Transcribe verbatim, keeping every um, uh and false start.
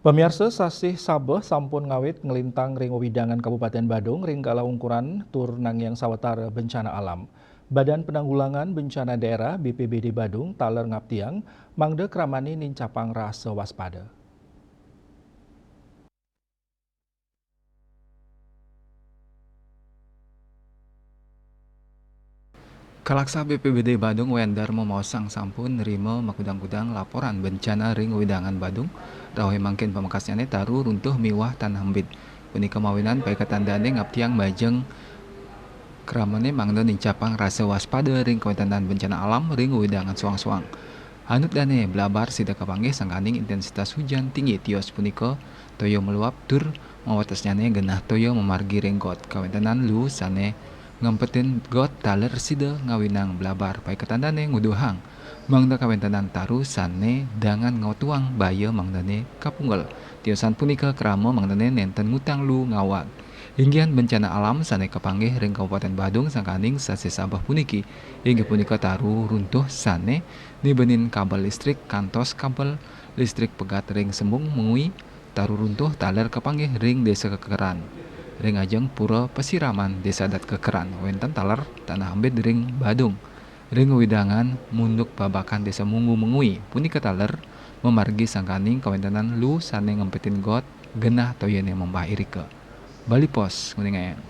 Pamiarsa, sasih Sabeh sampun ngawit nglintang ring wewidangan Kabupaten Badung ring kala ungkuran tur nangiang sawatara bencana alam. Badan Penanggulangan Bencana Daerah, B P B D Badung, taler ngaptiang mangda kramane nincapang rasa waspada. Kalaksa B P B D Badung Wender mamaosang sampun nrima makudang-kudang laporan bencana ring wewidangan Badung, rauh mangkin pamekasnyane taru runtuh miwah tanah embid. Punika mawinan paiketan dane ngaptiang majeng kramane mangda nincapang rasa waspada ring kawentenan bencana alam ring wewidangan soang-soang. Anut dane blabar sida kapanggih sangkaning intensitas hujan tinggi tios punika toya meluap tur mawatesnyane genah toya mamargi ring got. Kawentenan lu sane ngempetin got taler sida ngawinang blabar paiketan dane nguduhang mangda kawentenan taru sane dangan ngwetuang baya mangdane kapungkel. Tiosan punika krama mangdane nenten ngutang lu ngawat. Inggihan bencana alam sane kapanggih ring Kabupaten Badung sangkaning sasih Sabeh puniki, inggih punika taru runtuh sane nibenin kabel listrik kantos kabel listrik pegat ring Sembung Mengwi, taru runtuh taler kapanggih ring Desa Kekeran, ring ajeng Pura Pasiraman Desa Adat Kekeran, wenten taler tanah embid ring Badung, ring wewidangan Munduk Babakan Desa Munggu Mengwi, punika taler mamargi sangkaning kawentenan lu sane ngempetin got genah toyane membah irika. Bali Post nguningayang.